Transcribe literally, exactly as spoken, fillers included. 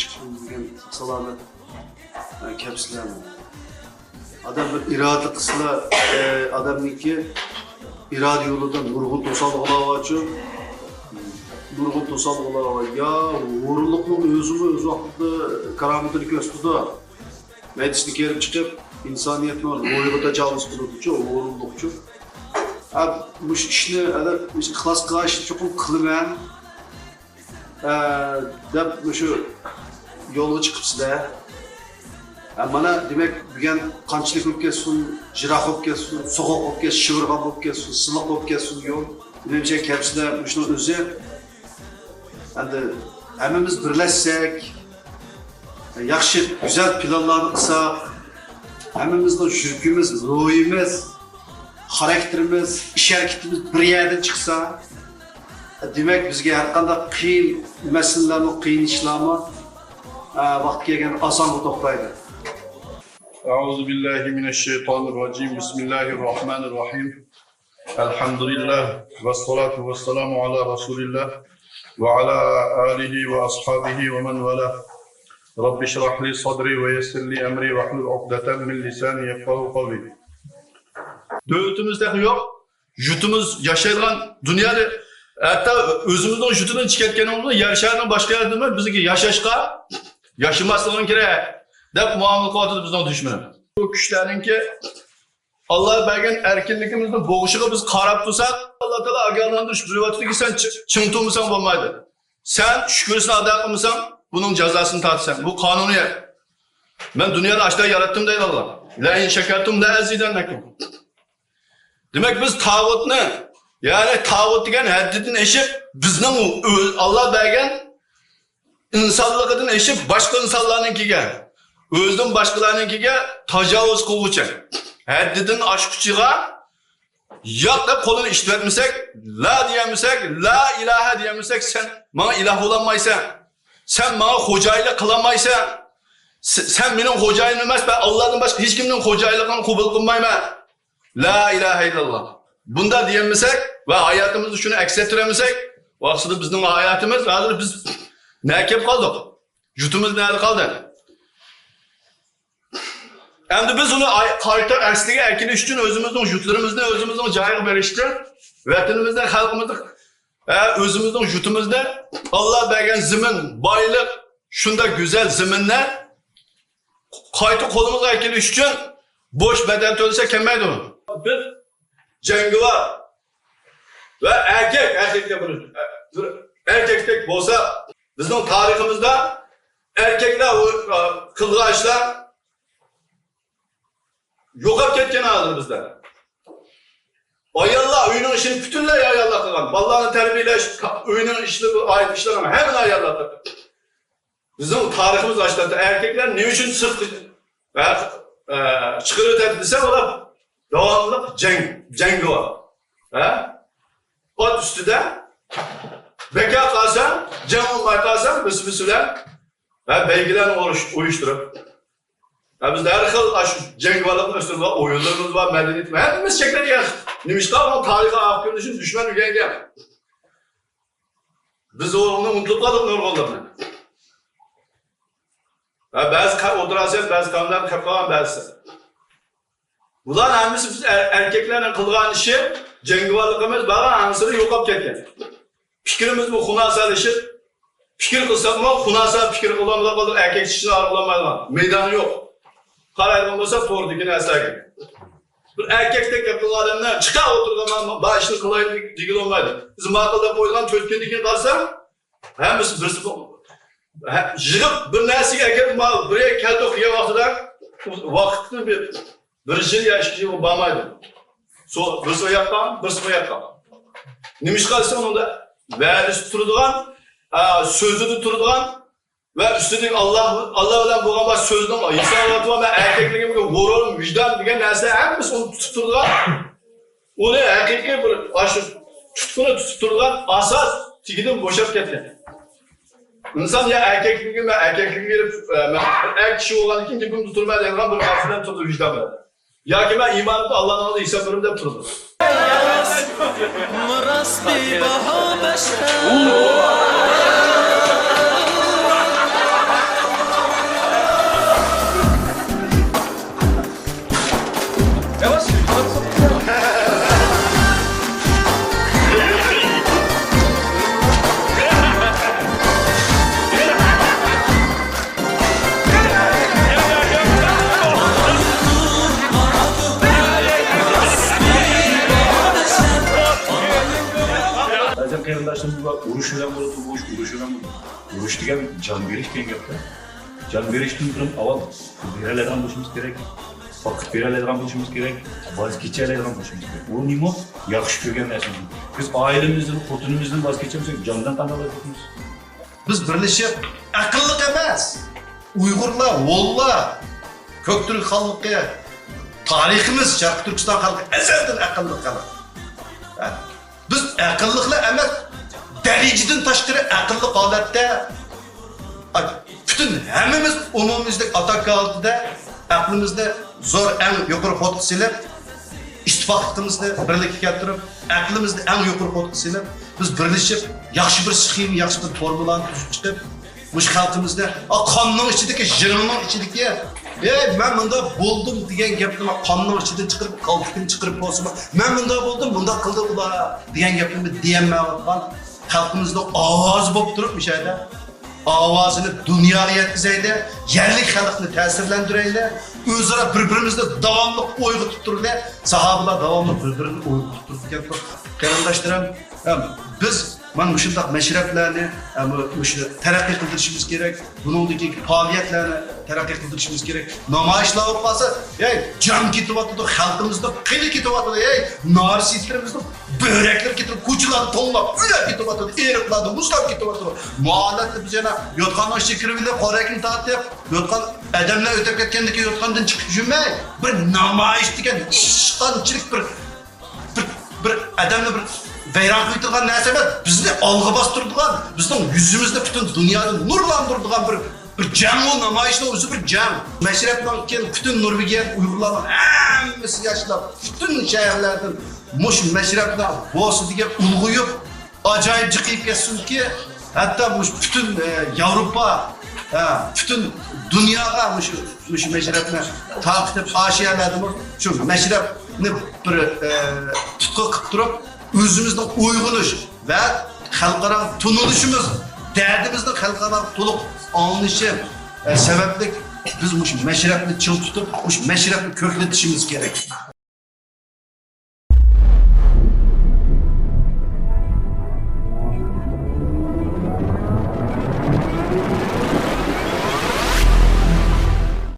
چىققان دېگەن سالامەت، ئە، كەپسىلەرمۇ. ئادەم بىر ئىرادە قىلسىلا، ئە، ئادەمنىڭكى ئىرادە يولىدا نۇرغۇن توسالغۇلار بارچۇ. نۇرغۇن توسالغۇلار بار. يا ھۇرۇنلۇقنىڭ ئۆزىمۇ ئۆز ۋاقتىدا كارامىتىنى كۆرسىتىدۇ. مەيدىسىنى كېرىپ چىقىپ، ئىنسانىيەتنىڭ روھىغا تاجاۋۇز قىلىدۇچۇ، ھۇرۇنلۇقچۇ. ھە، مۇشۇ ئىشنى، ھە، ئىخلاس قىلغان ئىشنى چوقۇم قىلىمەن. ئە، دەپ مۇشۇ يولغا چىقىپسىلەر. ئە، مانا دېمەك، بۈگۈن قانچىلىك بولۇپ كەتسۇن، جىراق بولۇپ كەتسۇن، سوغۇق بولۇپ كەتسۇن، شىۋىرغان بولۇپ كەتسۇن، سىلىق بولۇپ كەتسۇن يول. مېنىڭچە كەپسىلەر مۇشۇنىڭ ئۆزى. ئەمدى ھەممىمىز بىرلەشسەك، ياخشى، گۈزەل پىلانلارنى قىلساق، ھەممىمىزنىڭ يۈرىكىمىز، روھىمىز، خاراكتېرىمىز، ئىش-ھەرىكىتىمىز بىر يەردىن چىقسا، دېمەك، بىزگە ھەرقانداق قىيىن مەسىلىلەرمۇ، قىيىن ئىشلارمۇ، ئە، ۋاقتى كەلگەندە ئاسانغا توختايدۇ. أعوذ بالله من الشيطان الرجيم. بسم الله الرحمن الرحيم. الحمد لله والصلاة والسلام على رسول الله وعلى آله وأصحابه ومن والاه. رب اشرح لي صدري ويسر لي أمري واحلل عقدة من لساني يفقهوا قولي. دۆلىتىمىز تېخى يوق. يۇرتىمىز ياشايدىغان دۇنيادا، ھەتتا ئۆزىمىزنىڭ يۇرتىدىن چىقىپ كەتكىنىمىزدا يەر شارىنىڭ باشقا يەردىمۇ بىزگە ياشاشقا، ياشىماسلىقىڭ كېرەك دەپ مۇئامىلە قىلىۋاتىدۇ بىزنىڭ دۈشمىنىمىز. بۇ كۈچلەرنىڭكى ئاللا بەرگەن ئەركىنلىكىمىزنى بوغۇشىغا بىز قاراپ تۇرساق، ئاللا تائالا ئاگاھلاندۇرۇش بېرىۋاتىدۇكى، سەن چى-، چىڭ تۇرمىساڭ بولمايدۇ. سەن شۈكرىسىنى ئادا قىلمىساڭ، بۇنىڭ جازاسىنى تارتىسەن. بۇ قانۇنىيەت. مەن دۇنيانى ئاشۇنداق ياراتتىم دەيدۇ ئاللا. لَئِن شَكَرْتُمْ لَأَزِيدَنَّكُمْ. دېمەك، بىز تاغۇتنى، يەنى تاغۇت دېگەن ھەددىدىن ئېشىپ، بىزنىڭ ئۆ-، ئاللا بەرگەن ئىنسانلىقىدىن ئېشىپ باشقا ئىنسانلارنىڭكىگە، ئۆزىدىن باشقىلارنىڭكىگە تاجاۋۇز قىلغۇچى، ھەددىدىن ئاشقۇچىغا ياق دەپ قولىنى ئىشلەتمىسەك، لا دېيەلمىسەك، لا ئىلاھە دېيەلمىسەك، سەن ماڭا ئىلاھ بولالمايسەن، سەن ماڭا خوجايىنلىق قىلالمايسەن، س-، سەن مېنىڭ خوجايىنىم ئەمەس، مەن ئاللادىن باشقا ھېچكىمنىڭ خوجايىنلىقىنى قوبۇل قىلمايمەن. لا ئىلاھە ئىللاللا. بۇنداق دېيەلمىسەك ۋە ھاياتىمىزدا شۇنى ئەكس ئەتتۈرەلمىسەك، ۋاقتىدا بىزنىڭ ھاياتىمىز، ھازىر بىز نەگە كېلىپ قالدۇق؟ يۇرتىمىز نەدە قالدى؟ ئەمدى بىز ئۇنى ئاي-، قايتا ئەسلىگە ئەكېلىش ئۈچۈن ئۆزىمىزنىڭ يۇرتلىرىمىزنى ئۆزىمىزنىڭ جايىغا بېرىشتە، ۋەتىنىمىزنى، خەلقىمىزنى، ھە، ئۆزىمىزنىڭ يۇرتىمىزنى، ئاللا بەرگەن زېمىن، بايلىق، شۇنداق گۈزەل زېمىننى قايتا قولىمىزغا ئەكېلىش ئۈچۈن بوش بەدەل تۆلىسە كەلمەيدۇ. بىر جەڭگىۋار ۋە ئەركەك، ئەركەكتەك بولۇش، بىر ئەركەكتەك بولسا، بىزنىڭ تارىخىمىزدا ئەركەكلەر ئۇ، قىلغان ئىشلار يوقاپ كەتكەن ھازىر بىزدە. ئاياللار ئۆينىڭ ئىشىنى پۈتۈنلەي ئاياللار قىلغان. بالىلارنى تەربىيەلەش، ئۆينىڭ ئىشلىرى، ئائىلە ئىشلىرىنى ھەممىنى ئاياللار قىلغان. بىزنىڭ تارىخىمىز ئاشۇنداق. ئەركەكلەر نېمە ئۈچۈن سىرتقا، ئە، ئە، چىقىرىۋېتەتتى دېسە، ئۇلار داۋاملىق جەڭ، جەڭگىۋار. ھە؟ ئات ئۈستىدە بىكار قالسا، جەڭ بولماي قالسا، بىرسى بىرسى بىلەن، ھە، بەيگىلەرنى ئۇرۇش-، ئۇيۇشتۇرۇپ. ھە، بىزدە ھەر خىل ئاشۇ جەڭگىۋارلىقنى ئۆستۈرىدىغان ئويۇنلىرىمىز بار، مەدەنىيىتىمىز، ھەممىمىز چەكلەنگەن. نېمىشقا ئۇنىڭ تارىخىي ئارقا كۆرۈنۈشىنى دۈشمەن ئۆگەنگەن. بىز ئۇنى ئۇنتۇپ قالدۇق نۇرغۇنلىرىنى. ھە، بەزى قە-، ئوتتۇرا ئاسىيا، بەزى قەۋملەردە قېلىپ قالغان بەزىسى. بۇلار ھەممىسى بىز ئەر-، ئەركەكلەرنىڭ قىلغان ئىشى، جەڭگىۋارلىقىمىز بارغان ھەممىسى يوقاپ كەتكەن. پىكرىمىزمۇ خۇناسەلىشىپ، پىكىر قىلساقمۇ، خۇناسا پىكىر قىلالمىغانلىق، ئەركەك كىشىلەر ئاڭلىمايدىغان مەيدانى يوق. قارايدىغان بولسا توردىكى نەرسىلەرگە. بىر ئەركەكتەك گەپ قىلغان ئادەمنى چىقار ئولتۇرغان بار ئىشنى قىلايلى دېگىلى بولمايدۇ. بىز ماقۇل دەپ قويغان تۆت كۈندىن كېيىن قالسا، ھەممىسى بىرسى بۇ. ھە، يىغىپ بىر نەرسىگە ئەكەلدى، مانا بىر يەرگە كەلدۇق دېگەن ۋاقتىدا، ۋاقىتنى بىر، بىر يىل يا ئىككى يىل بارمايدۇ. سو-، بىرسى ئۇ ياققا، بىرسى بۇ ياققا. نېمىشقا دېسە، ئۇنىڭدا ۋەدىسى تۇرىدىغان، ئا، سۆزىدە تۇرىدىغان، ۋە ئۈستىدىكى ئاللا، ئاللا بىلەن بولغان بار سۆزنىڭ ھېساباتى بار، مەن ئەركەكلىكىمگە غۇرۇرۇم، ۋىجدان دېگەن نەرسىلەر ھەممىسى ئۇنى تۇتۇپ تۇرىدىغان، ئۇنى ھەقىقىي بىر ئاشۇ تۇتقۇنى تۇتۇپ تۇرىدىغان ئاساس تېگىدىن بوشاپ كەتكەن. ئىنسان يا ئەركەكلىكىگە، مەن ئەركەكلىكىمگە بېرىپ، ئە، مەن ئەر كىشى بولغاندىن كېيىن گېپىمنى تۇتۇرمەن دەيدىغان بىر نەرسە بىلەن تۇرىدۇ ۋىجدان بىلەن. ياكى مەن ئىمانىمنى ئاللانىڭ ئالدىدا ھېساب بېرىمەن دەپ تۇرىدۇ. مىراس بىباھا بەشەر. بەزى قېرىنداشلىرىمىز بار، ئۇرۇش بىلەن بولىدۇ، بۇ ئىش ئۇرۇش بىلەن بولىدۇ. ئۇرۇش دېگەن جان بېرىش دېگەن گەپتە. جان بېرىشتىن بۇرۇن ئاۋۋال پۇل بېرەلەيدىغان بولۇشىمىز كېرەك، ۋاقىت بېرەلەيدىغان بولۇشىمىز كېرەك، ۋاز كېچەلەيدىغان بولۇشىمىز كېرەك. ئۇ نېمە؟ ياخشى كۆرگەن نەرسىمىز. بىز ئائىلىمىزدىن، خوتۇنىمىزدىن ۋاز كېچەمسەك، جاندىن قانداق ۋاز كېچىمىز؟ بىز بىرلىشىپ، ئەقىللىق ئەمەس، ئۇيغۇرلار، ھونلار، كۆكتۈرك خانلىقى، تارىخىمىز، شەرقىي تۈركىستان خەلقى ئەزەلدىن ئەقىللىق خەلق. ھە. بىز ئەقىللىقلا ئەمەس، دەرىجىدىن تاشقىرى ئەقىللىق ھالەتتە، پۈتۈن ھەممىمىز ئومۇميۈزلۈك ئاتاكا ھالىتىدە ئەقلىمىزنى زور، ئەڭ يۇقىرى قوتقا سېلىپ، ئىتتىپاقلىقىمىزنى بىرلىككە كەلتۈرۈپ، ئەقلىمىزنى ئەڭ يۇقىرى قوتقا سېلىپ، بىز بىرلىشىپ، ياخشى بىر سخېما، ياخشى بىر فورمۇلانى تۈزۈپ چىقىپ، مۇشۇ خەلقىمىزنى، ئا، قاننىڭ ئىچىدىكى، ژىرىڭنىڭ ئىچىدىكى، «ئەي، مەن مۇنداق بولدۇم» دېگەن گەپنى قاننىڭ ئىچىدىن چىقىرىپ، كالتىكىنى چىقىرىپ بولسىمۇ، «مەن مۇنداق بولدۇم، مۇنداق قىلدى ئۇلار» دېگەن گەپنى دېيەلمەيۋاتقان خەلقىمىزنىڭ ئاۋازى بولۇپ تۇرۇپ، مۇشۇ يەردە ئاۋازىنى دۇنياغا يەتكۈزەيلى، يەرلىك خەلقنى تەسىرلەندۈرەيلى، ئۆزئارا بىر-بىرىمىزنى داۋاملىق ئويغىتىپ تۇرىلى. ساھابىلار داۋاملىق بىر-بىرىنى ئويغىتىپ تۇرىدىكەن. قېرىنداشلىرىم، ھەم بىز مانا مۇشۇنداق مەشرەپلەرنى، ھەم مۇشۇنى تەرەققىي قىلدۇرۇشىمىز كېرەك. بۇنىڭدىكى پائالىيەتلەرنى تەرەققىي قىلدۇرۇشىمىز كېرەك. نامايىشلار بولۇپ قالسا، ھەي، جان كېتىۋاتىدۇ، خەلقىمىزنىڭ قېنى كېتىۋاتىدۇ، ھەي، نارسىستلىرىمىزنىڭ بۆرەكلىرى كېتىۋاتىدۇ، كوچىلاردا توڭلاپ ئۆلۈپ كېتىۋاتىدۇ، ئېرىقلاردا مۇزلاپ كېتىۋاتىدۇ. مۇ ھالەتتە بىز يەنە يوتقاننىڭ ئىچىگە كىرىۋېلىپ، خورەكنى تارتىپ، يوتقان ئادەملەر ئۆتۈپ كەتكەندىن كېيىن يوتقاندىن چىقىپ يۈرمەي، بىر نامايىش دېگەن ئىشقانچىلىك بىر بىر، بىر ئادەمنى بىر ۋەيران قىلىۋېتىدىغان نەرسە ئەمەس، بىزنى ئالغا باستۇرىدىغان، بىزنىڭ يۈزىمىزنى پۈتۈن دۇنيادا نۇرلاندۇرىدىغان بىر، بىر جەڭ ئۇ، نامايىشنىڭ ئۆزى بىر جەڭ. مەشرەپنىڭ كېيىن پۈتۈن نورۋېگىيەدىكى ئۇيغۇرلارنىڭ ھەممىسى ياشلاپ، پۈتۈن شەھەرلەردىن مۇشۇ مەشرەپنىڭ بوسىدىگە ئۇلغىيىپ، ئاجايىپ جىقىيىپ كەتسۇنكى، ھەتتا مۇشۇ پۈتۈن، ئە، ياۋروپا، ئە، پۈتۈن دۇنياغا مۇشۇ، مۇشۇ مەشرەپنى تارقىتىپ، ئاشىيالاردا شۇ مەشرەپنى بىر، ئە، تۇتقا قىلىپ تۇرۇپ، ئۆزىمىزنىڭ ئويغىنىش ۋە خەلقئارا تونۇلۇشىمىز، دەردىمىزنىڭ خەلقئارا تولۇق ئاڭلىنىشى، ئە، سەۋەبلىك بىز مۇشۇ مەشرەپنى چىڭ تۇتۇپ، مۇشۇ مەشرەپنى كۆكلىتىشىمىز كېرەك.